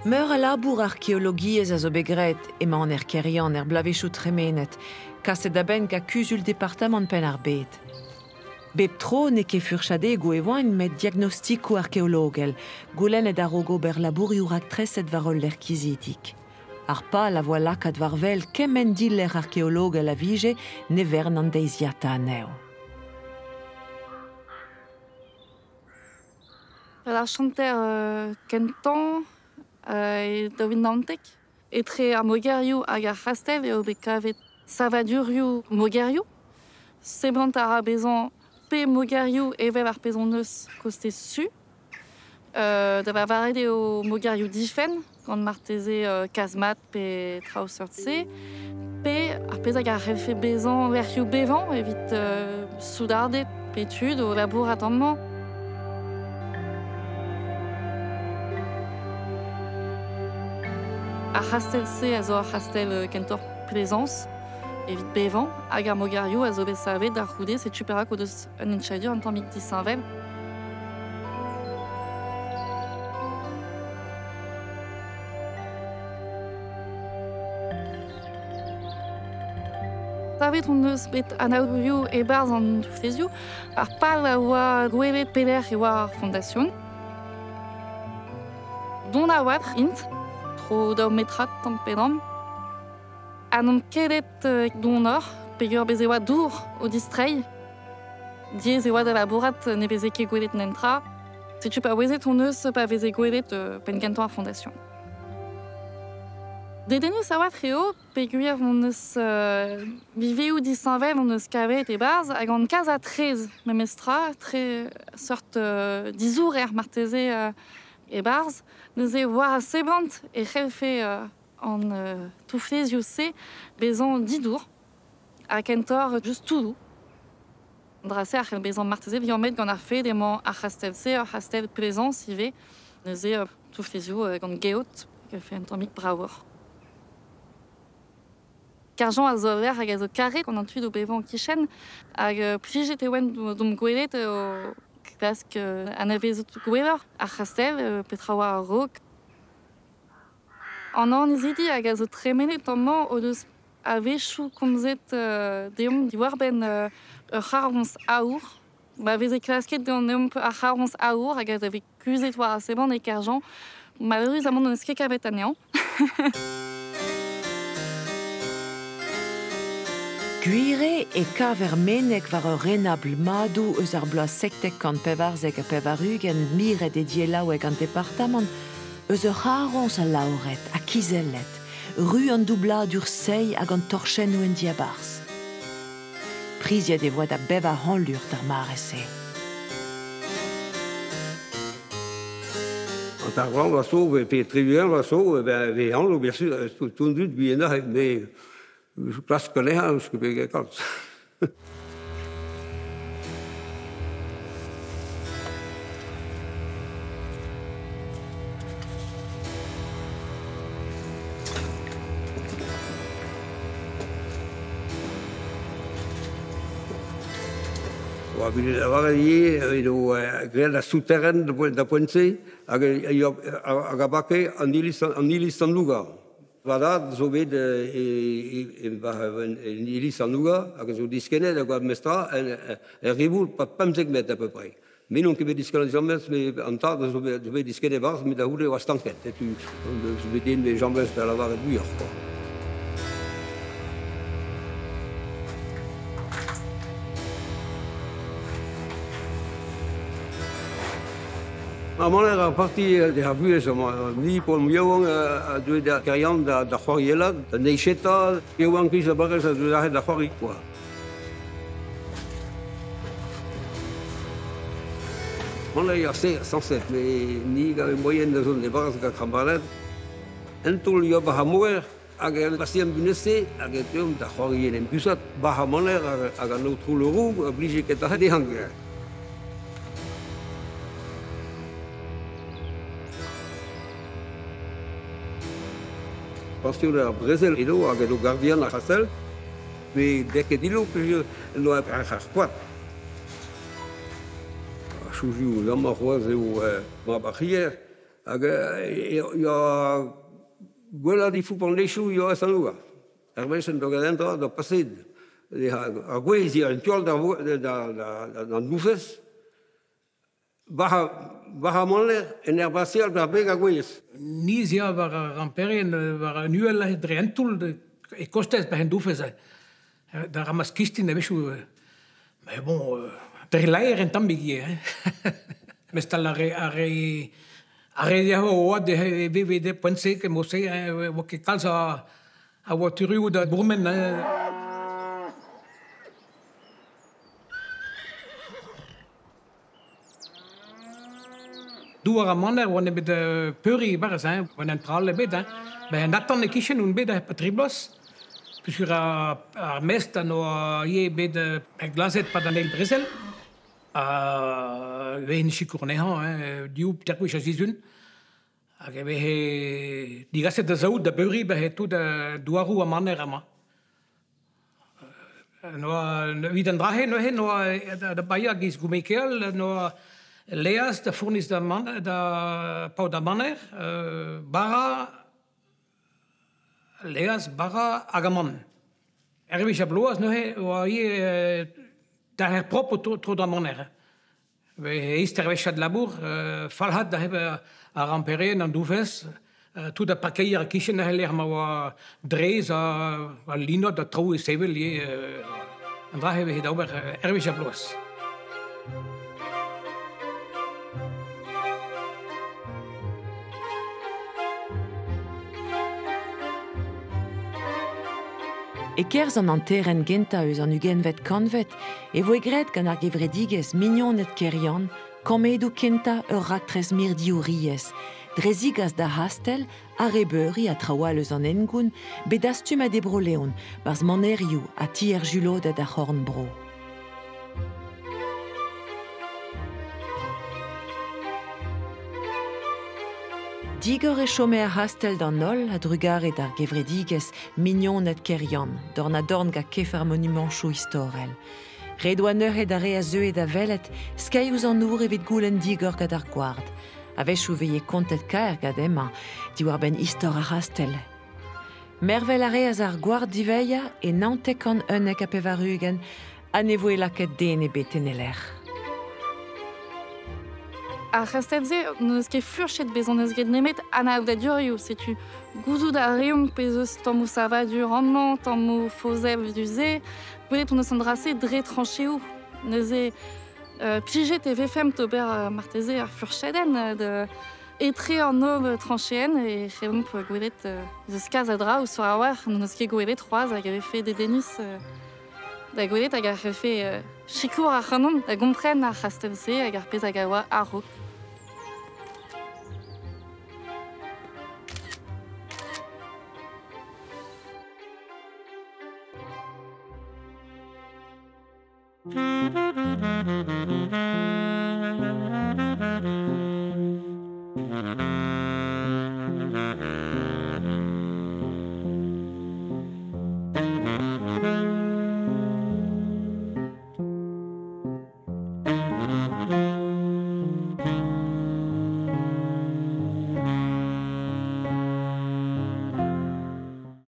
Meur a labour arkeologiezh a zo bet graet emañ an Kerrian er bloavezhioù tremenet, kaset da benn gant kuzul departamant Penn-ar-Bed. Bep tro n'eo ket furchadegoù e oant met diagnostikoù arkeologel, goulennet a-raok ober labourioù raktreset war ul lec'h kizidik. Ar pal a voa lakaat war wel kement dilerc'h arkeologel a vije ne vern an deiziata anezho. Ar chanter kentañ e 2019, etre ar mogerioù hag ar c'hastell eo bet kavet savadurioù mogerioù. Seblant a ra bezañ pe mogerioù evel ar pezh hon eus kostez su. Da lavaret eo mogerioù difenn, gant marteze kazmat pe traoù seurt-se, pe ar pezh hag a c'hellfe bezañ lec'hioù bevañ evit soudarded pe tud o labourat amañ. Ar c'hastell-se a zo ar c'hastell kentoc'h Plaisance evit bevañ hag ar mogerioù a zo bet savet da c'houde, setu perak o deus un henchadur un tammig disheñvel. Savet hon eus bet anaourioù e-barzh an touflezioù. Ar pal a oa gwelet pelec'h e oa ar fondasion. Don a oa int, tro daou metrad tamm pe damm. Ha n'omp ket donoc'h, peogwir bez e oa dour o distreiñ. Diaes e oa da labourat ne veze ket gwelet netra. Setu pa ouezet hon eus pa veze gwelet penn-kentañ ar fondasion. Dedennus a-walc'h eo peogwir hon eus biveoù disheñvel hon eus kavet e-barzh hag an kalz a traezh memestra, tre seurt dizourer marteze e-barzh. Neuze war a seblant e c'hellfe an touflezioù-se bezañ didour ha kentoc'h just toudoù. Dra-se a c'hell bezañ marteze liammet gant ar fed emañ ar c'hastell-se, ar c'hastell Plaisance ivez. Neuze touflezioù gant geot a fait un tammig bravoc'h. Kerjean a zo lec'h hag a zo karet gant an tud o bevañ kichen hag plijet e oant d'omp gwelet o klask anavezout gwelloc'h ar c'hastell petra oa a-raok. An annezidi hag a zo tremenet amañ o deus a-wechoù komzet deomp diwar-benn ur c'harroñs aour. Ma veze klasket ganeomp ar c'harroñs aour hag a veze kuzhet war ar seblant e Kerjean. Maleüruzamant n'eus ket kavet anezhañ. Gwir eo e kaver meneg war ur renabl madoù eus ar bloaz 97 80 miret e dielaoueg an departamant eus ur c'harroñs alaouret ha kizellet, ru an doubladur seiz hag an torchennoù en diabarzh. Priziet e voa da bevar c'hant lur d'ar mare-se. An targant va so, pe tribuan va so, ve anv, bien sûr, tout dud gwienac'h, mais klask anezhañ eus ket bet kalz. Oa bet lavaret ivez edo graet ar souterrain da poent-se hag hag a bake an iliz an iliz Sant-Nouga. Va dad zo bet en iliz Sant-Nouga hag a zo diskennet hag oa mestra er riboul pa 15 metr à peu près. Me n'on ket bet diskennet jamez, met an tad a zo bet diskennet barzh, met da c'houde oa stanket. Setu zo bet den bet jamez da lavaret muioc'h, quoi. Amañ ar parti ar vuhez amañ. Ni pon yaouank a deuet da Keryann da c'hoariellat, da neicheta, yaouankiz a barrez a deuet aze da c'hoari, quoi. Mont a se sañset, met ni gave moyen da zont e-barzh gant Krambalet. Un taol ya war ar moger hag en pasien bunez-se hag e teuomp da c'hoari en em guzhat war ar maner hag an aotrou Le Roux a blije ket dezhañ. Pañsion ar brezel edo hag edo gardian ar c'hastell. Me deket dillo peogwir en doa ar c'hoad. Ar chouzioù amañ c'hoazh eo mab ar c'hier Hag ya gwella di foup an lechou ya esan ouga. Ar wechen da gadentra da paset. Ar gwez ya en tual d'an doufez. War manler en er basial d'ar beg a gwez. Niz ya war ar ramperien, war an uel dre entoul e kostez ba hen doufez. Da ramaz kistin a wechou. Mais bon, dre laer en tamm ivez, hein. Mestal ar re ya oa de VVD poent-se ke mo-se, oa ket kalz a oa turioù da bourmen. Douar a maner oa bet peuri barrez, hein, oa en pral ebet, hein. Ben atan e kichen on bet a triblos. Puisque ar mest an oa ie bet glazet pad an eil brezel. A vehin sikour nehañ, hein, diou tergwech a zizun. Hag e vehe digaset da zaout da beuri behe tout douarou a maner amañ. Noa, evit an drahe neuze, noa da baia giz goumekeal, noa leaz da fournis da, man, da paot da maner, bara, leaz, bara hag amann. Erwech a bloaz neuze, oa ie da her prop o tro da maner. Eist erwechad labour, falhat da heb ar ramperien an doufez, tout a parkeier a kichen a heller ma oa drez a linot a traoù e sevel ie, an dra hebe da ober erwech a bloaz. E kerzh an hanterenn gentañ eus an ugentvet kantved e voe graet gant ar gevredigezh Mignoned Keryann kammedoù kentañ ur raktres mirdiouriezh, dre zigas da c'hastell ar rebeuri ha traoù eus an hengoun bet dastummet e Bro-Leon barzh manerioù ha tier juloded ar c'horn-bro. Digor e chome ar c'hastell d'an holl a drugare d'ar gevredigezh Mignoned Keryann, dorn a dorn gant kef ar monumanchoù istorel. Ret oa neuze da re a zeue da welet, skeiñ ouzh an our evit goulenn digor gant ar gward. A-wechoù veie kontet kaer gant emañ, diwar-benn istor ar c'hastell. Mervel a reas ar gward diwezhañ e 1991 ha ne voe lakaet den ebet en e lec'h. Ar c'hastell-se n'eus ket furchet bezañ n'eus ket nemet anaoudadurioù, setu gouzout a reomp pezh eus tammoù savadur amañ, tammoù fozev du-se, gwelet on eus an dra-se dre trancheoù. Neuze plijet e vefemp d'ober marteze ar furchedenn de etre an nov trancheen e c'heomp gwelet eus kalz a dra ou sur a war n'eus ket gwelet c'hoazh hag a vefe dedennus da gwelet hag a vefe sikour ar c'hanon da gompren ar c'hastell-se hag ar pezh hag a oa a-raok.